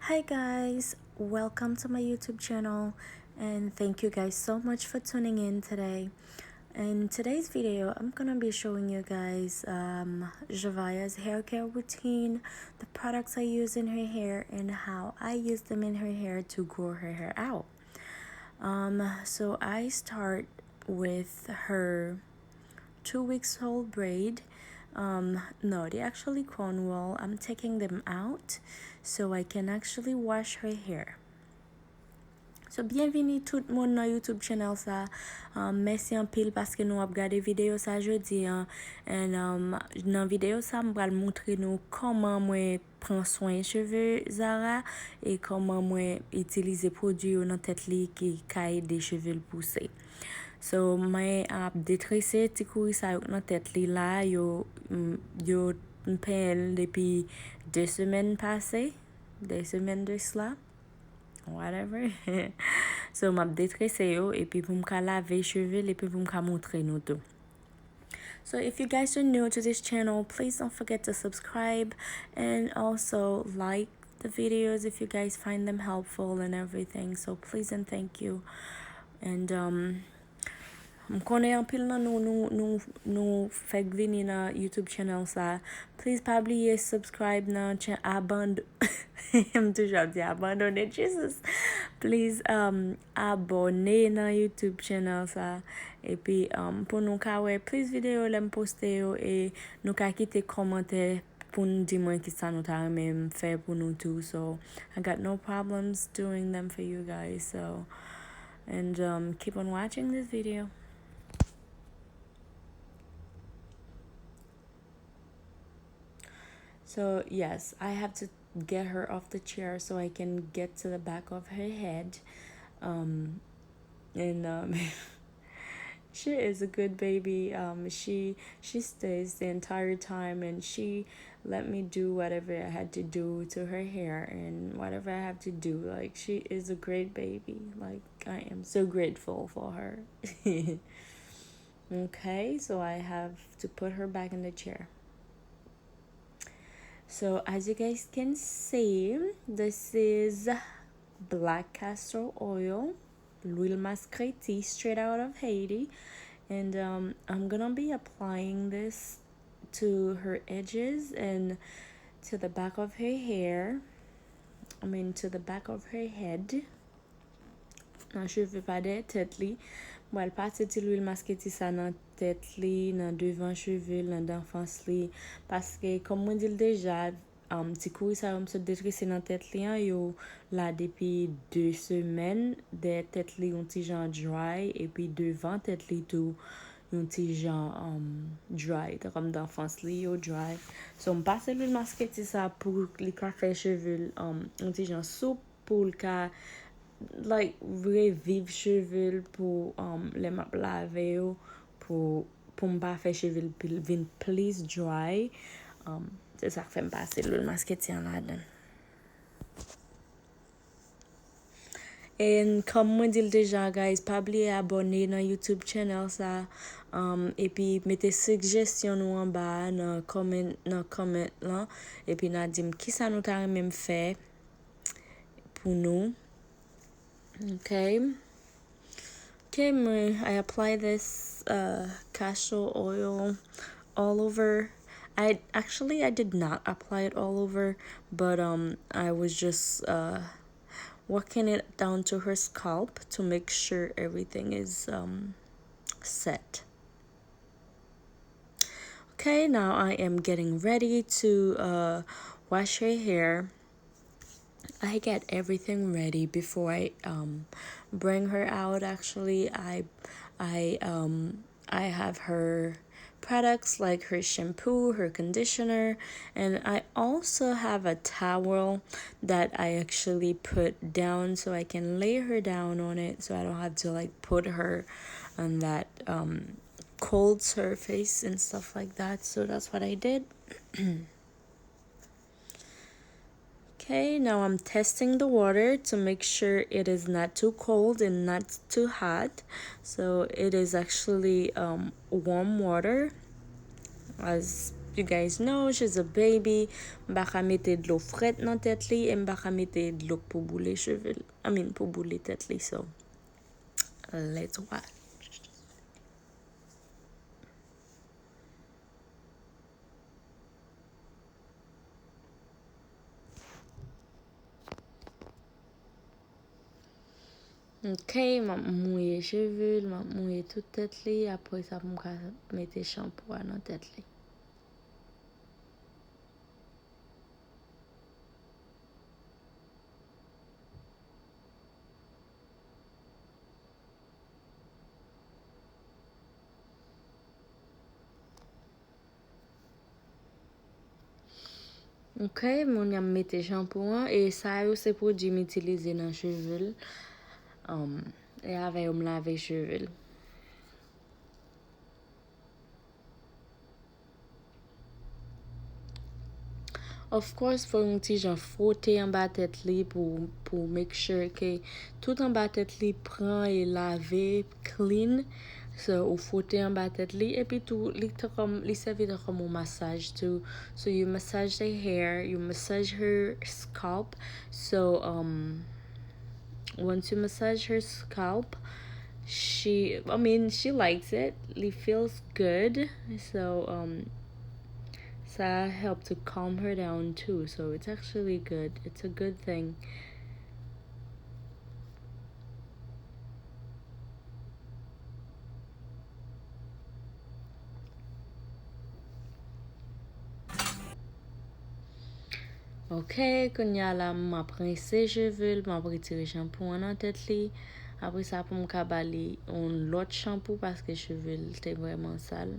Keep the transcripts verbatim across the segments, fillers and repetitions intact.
Hi guys, welcome to my YouTube channel, and thank you guys so much for tuning in today. In today's video, I'm gonna be showing you guys um, Javaya's hair care routine, the products I use in her hair, and how I use them in her hair to grow her hair out. Um, so I start with her two weeks old braid. Um, no, they actually Cornwall. I'm taking them out so I can actually wash her hair. So, byenvini tout moun nan YouTube channel sa. Um, mèsi anpil paske nou ap gade videyo sa jodi an. And um, nan videyo sa, m pral montre nou kòman mwen pran swen cheve Zara e kòman mwen itilize pwodui yo nan tèt li ki ka ede cheve l pouse. So, mwen ap detrese ti kouri sa yo k nan tèt li la, yo, m, yo m penyen l depi de semèn pase, de semèn de sla, whatever. So, m ap detrese yo, epi pou m ka lave cheve l, epi pou m ka montre nou tou. So, if you guys are new to this channel, please don't forget to subscribe and also like the videos if you guys find them helpful and everything. So, please and thank you. And um, m konnen anpil nan nou, nou, nou, nou fèk vini nan YouTube channel sa. Please pa bliye subscribe nan, abonn, m toujou ap di abandone, Jesus. Please um, abone nan YouTube channel sa. Epi um, pou nou ka wè plis videyo lè m poste yo e nou ka kite kòmantè pou n di mwen ki sa nou ta renmen m fè pou nou tou. So, I got no problems doing them for you guys. So, and um, keep on watching this video. So, yes, I have to get her off the chair so I can get to the back of her head. Um, and um, she is a good baby. Um, she she stays the entire time, and she let me do whatever I had to do to her hair and whatever I have to do. Like, she is a great baby. Like, I am so grateful for her. Okay, so I have to put her back in the chair. So as you guys can see, this is black castor oil, l'huile maskreti, straight out of Haiti. And um, I'm gonna be applying this to her edges and to the back of her hair. I mean, to the back of her head. Nan cheve pa dèyè tèt li. M pral pase ti lwil maskreti sa nan tèt li, nan devan cheve l, nan danfans li. Paske, kòm mwen di l deja, um, ti kouri sa yo m sot detrese nan tèt li an, yo la depi de semèn. Dèyè tèt li yon ti jan dry, epi devan tèt li tou yon ti jan um, dry. Tan kòm danfans li yo dry. So, m pase lwil maskreti sa pou li ka fè cheve l um, yon ti jan soup, pou l ka, like, reviv cheve l pou um, lè m ap lave yo, pou, pou m pa fè cheve l pil, vin plis dry. Um, se sa k fè m pase lwil maskreti an ladan. And kòm mwen di l deja, guys, pa bliye abòne nan YouTube channel sa. Um, epi mete sijesyon nou anba a nan comment, nan comment lan. Epi n a di m kisa nou ta renmen m fè pou nou. Ok. Ok, mwen, I apply this uh, castor oil all over. I actually I did not apply it all over, but um I was just uh working it down to her scalp to make sure everything is um set. Okay, now I am getting ready to uh wash her hair. I get everything ready before I um bring her out. Actually, I I um I have her products like her shampoo, her conditioner, and I also have a towel that I actually put down so I can lay her down on it so I don't have to like put her on that um cold surface and stuff like that. So that's what I did. Okay, now I'm testing the water to make sure it is not too cold and not too hot. So it is actually um, warm water, as You guys know she's a baby. M pa ka mete dlo frèt nan tèt li e m pa ka mete dlo k pou boule cheve l. I mean, pou boule tèt li. So, let's watch. Ok, m ap mouye cheve l, m ap mouye tout tèt li. Apre sa, pou m ka mete chanpou a nan tèt li. Ok, moun nan mete chanpou an, e sa yo se pwodui m itilize nan cheve l. Um, e avè yo m lave cheve l. Of course, fò yon ti jan fwote anba tèt li pou, pou make sure ke tout anba tèt li pran e lave clean. So, ou fwote anba tèt li, epi tou, li tankou, li sèvi tankou yon masaj tou. So, you massage the hair, you massage her scalp. So, um, once you massage her scalp, she, I mean, she likes it. It feels good. So, um, sa help to calm her down too. So, it's actually good. It's a good thing. Ok, kounye a la, m ap rense cheve l, m ap retire chanpou an nan tèt li. Apre sa, pou m ka ba li yon lòt chanpou, paske cheve l te vrèman sal.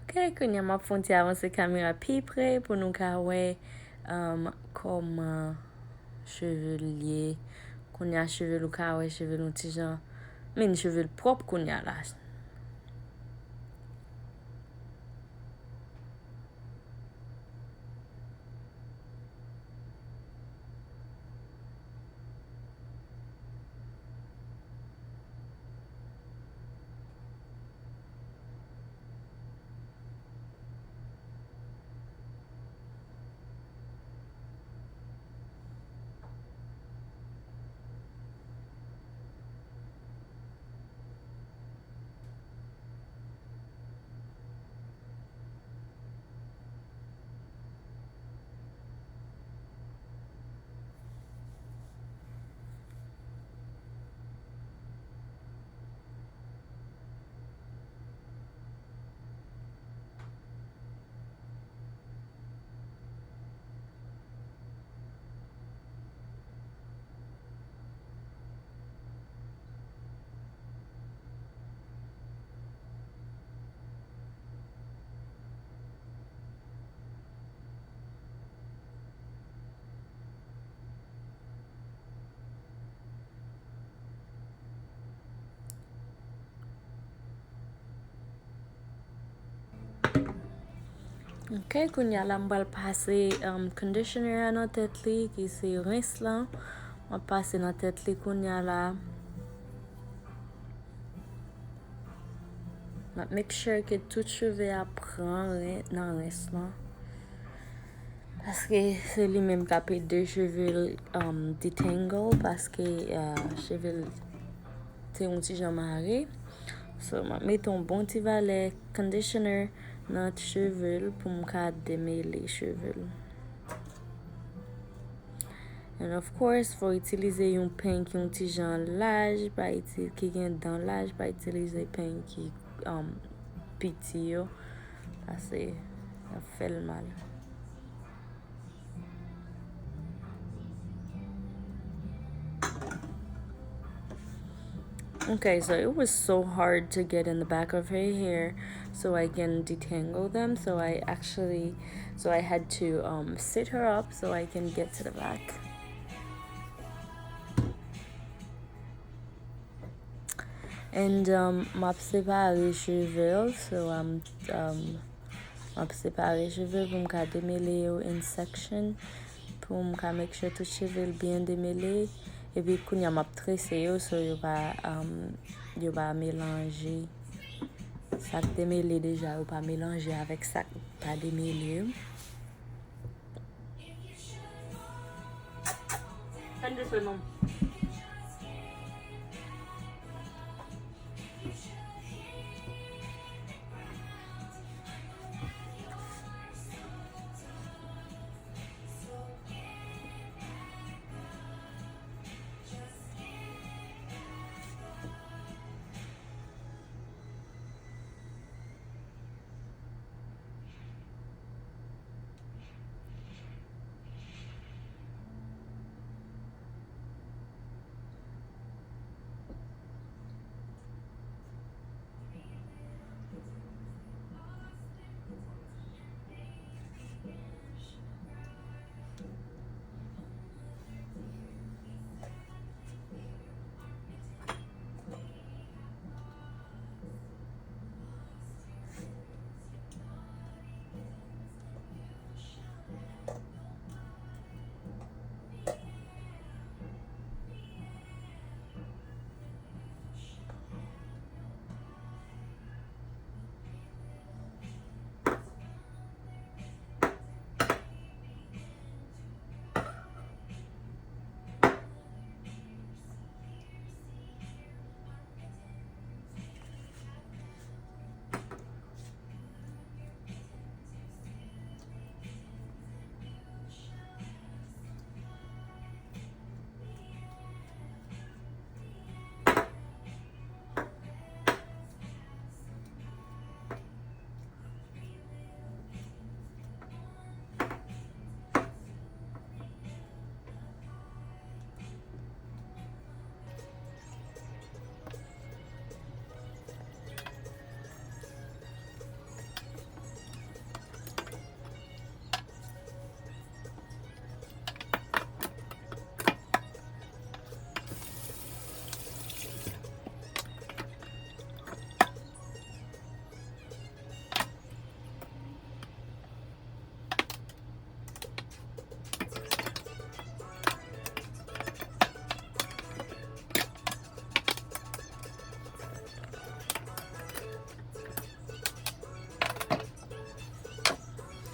Ok, kounye a m ap fè yon ti avanse kamera pi pre pou nou ka wè, um, kòman cheve l ye. Kounye a cheve l ou ka wè cheve l yon ti jan, min cheve l pwòp kounye a la. Ok, kounye a la m pral pase um, conditioner a nan tèt li, ki se rens lan. M ap pase nan tèt li kounye a la. M ap make sure ke tout cheve a pran ren- nan rens lan. Paske se li menm k ap ede cheve l um, detangle, paske uh, cheve l te yon ti jan mare. So, m ap mete yon bon ti valè conditioner nan cheve l pou m ka demele cheve l. And of course, fò itilize yon peny ki yon ti jan laj, pa iti- ki gen dan laj, pa itilize peny ki um, piti yo, paske y ap fè l mal. Okay, so it was so hard to get in the back of her hair so I can detangle them. So I actually, so I had to um, sit her up so I can get to the back. And um, m ap separe cheve l, so I'm um, m ap separe cheve l pou m ka demele yo in section, pou m ka make sure tout cheve l byen demele. Epi kounye a m ap trese yo, so yo pa um, yo pa melanje. Sa k demele deja yo pa melanje avèk sa k pa demele yo. Fè n dousman non.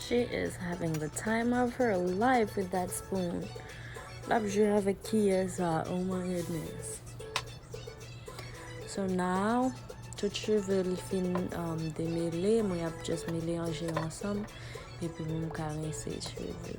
She is having the time of her life with that spoon. L ap jwe avèk kiyè sa, oh my goodness. So now, tout cheve l fin um, demele, mwen ap just melanje yo ansanm, epi pou m ka rense cheve.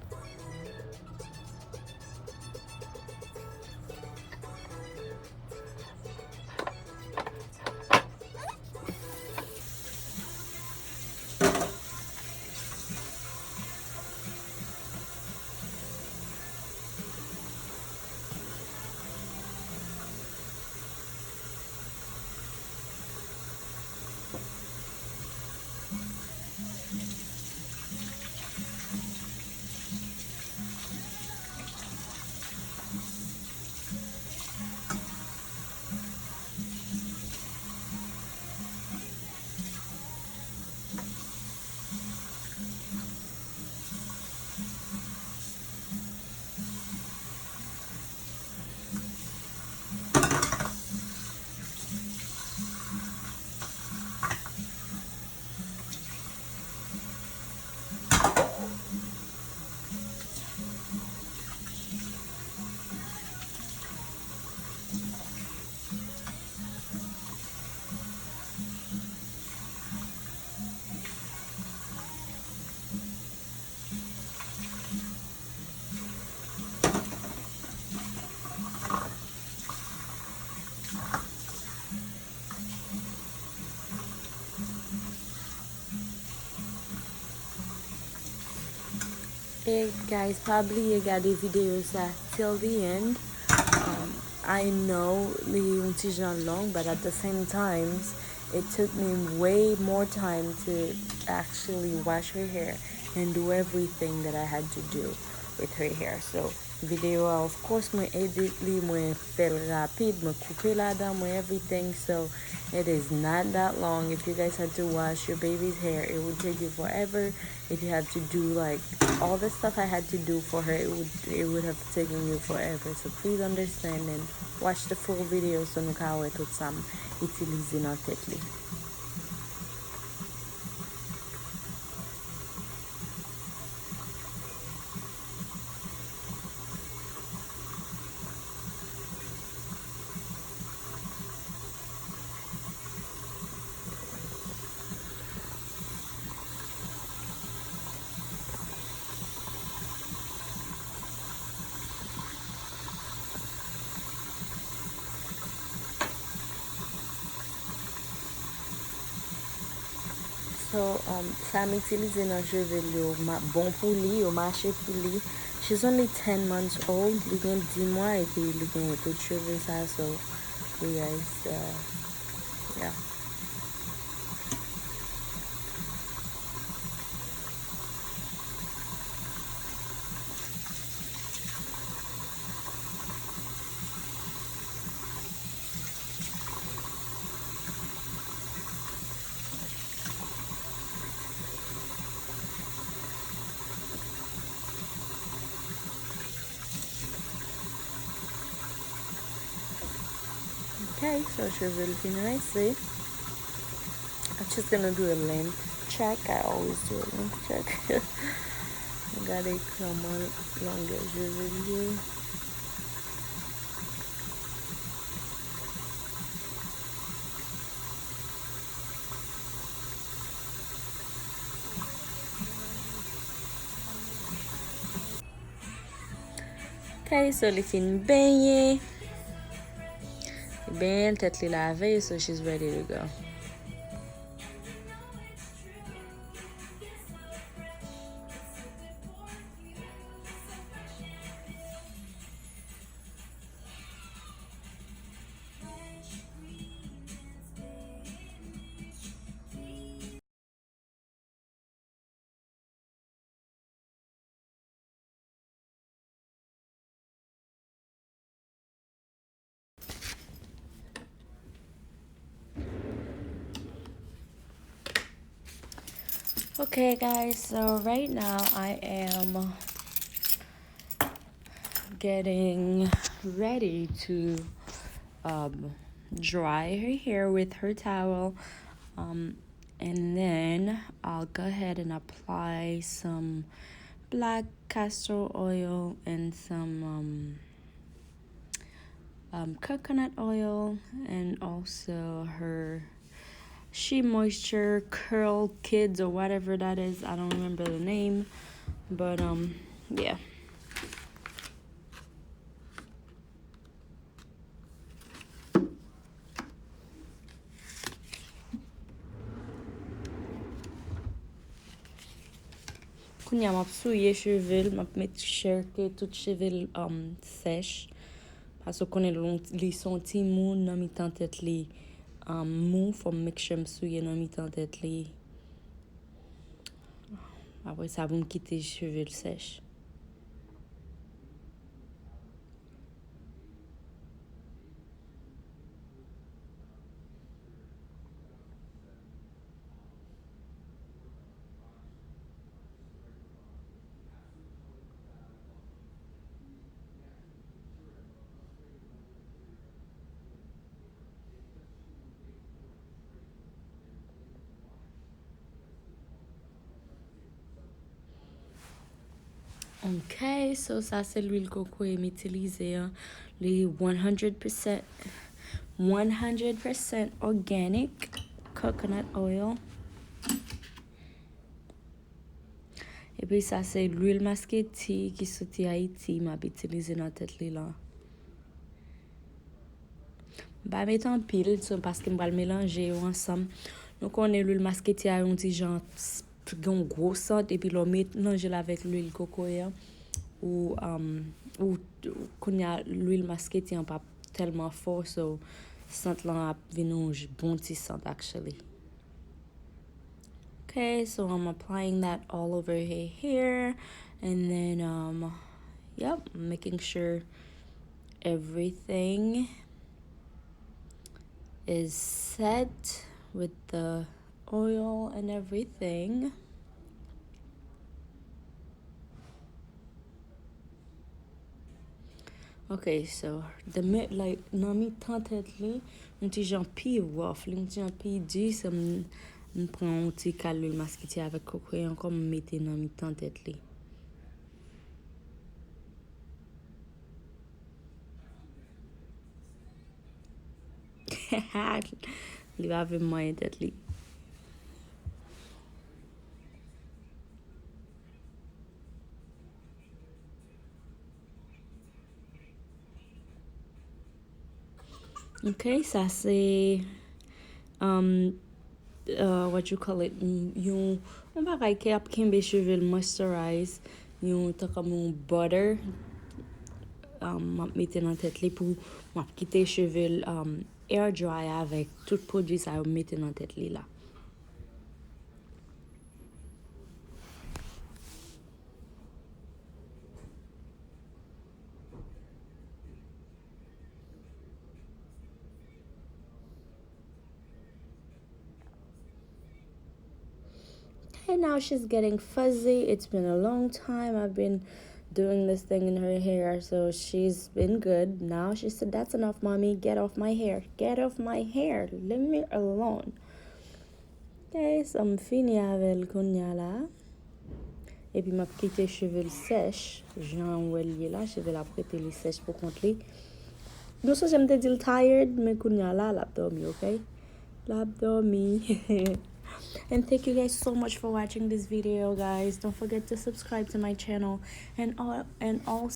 Hey guys, pa bliye gade videyo sa till the end. Um, I know li yon ti jan long, but at the same time, it took me way more time to actually wash her hair and do everything that I had to do with her hair. So, videyo a, of course, mwen edit li, mwen fè l rapid, mwen koupe ladan, mwen everything. So, it is not that long. If you guys had to wash your baby's hair, it would take you forever. If you had to do, like, all the stuff I had to do for her, it would, it would have taken you forever. So please understand and watch the full video so nou ka wè tout sa m itilize nan tèt li. So, um, sa m itilize nan cheve l yo ma- bon pou li, yo mache pou li. She's only ten months old, li gen dis mwa epi li gen tout cheve sa, so, yeah, it's, uh, yeah. Okay, so cheve l fin rese. I'm just gonna do a length check. I always do a length check. Gade kòman longè cheve l ye. Okay, so li fin benyen. Li benyen, tèt li lave, so she's ready to go. Okay, guys, so right now I am getting ready to, um, dry her hair with her towel. Um, and then I'll go ahead and apply some black castor oil and some, um, um, coconut oil, and also her She Moisture Curl Kids or whatever that is. I don't remember the name, but, um, yeah. Kounye a, m ap souye cheve l, m ap make sure ke tout cheve l, um, sèch. Paske w konnen l, li se yon timoun nan mitan tèt li, um, mou, fò m make sure m souye nan mitan tèt li. Apre sa, pou m kite cheve l sèch. Ok, so sa se lwil kokoye m itilize an. Li one hundred percent, one hundred percent organic coconut oil. Epi sa se lwil masketi ki soti Ayiti m ap itilize nan tèt li la. M pa met anpil, so, paske m pral melanje yo ansanm. Nou konnen lwil masketi a yon ti jan s-, gen yon gwo sant, epi lè w melanje l avèk lwil kokoye an, ou, um, ou, ou kounye a, lwil masketi an p ap tèlman fò, so sant lan ap vin yon j-, bon ti sant, actually. Okay, so I'm applying that all over her hair, and then, um, yep, making sure everything is set with the oil and everything. Okay, so the mid, like, nan mitan tèt li, yon ti jan pi rough li, yon ti jan pi di, se m, m pran yon ti kal lwil masketi avèk kokoye ankò, m mete nan mitan tèt li. Li pa vle manyen tèt li. Ok, sa se, um, uh, what you call it, yon, yon bagay ki ap kenbe cheve l moisturize, yon, tankou yon butter, um, m ap mete nan tèt li pou m ap kite cheve l, um, air dry avèk tout pwodui sa yo m mete nan tèt li la. Okay, now she's getting fuzzy. It's been a long time I've been doing this thing in her hair, so she's been good. Now she said, "That's enough, mommy. Get off my hair. Get off my hair. Leave me alone." Okay, so m fini avè l kounye a la. Epi m ap kite cheve l sèch, jan w wè l ye la, cheve l ap rete li sèch pou kont li. Nou sonje m te di l tired, men kounye a la, l ap dòmi, ok? L ap dòmi. And thank you guys so much for watching this video, guys. Don't forget to subscribe to my channel. And, al- and also,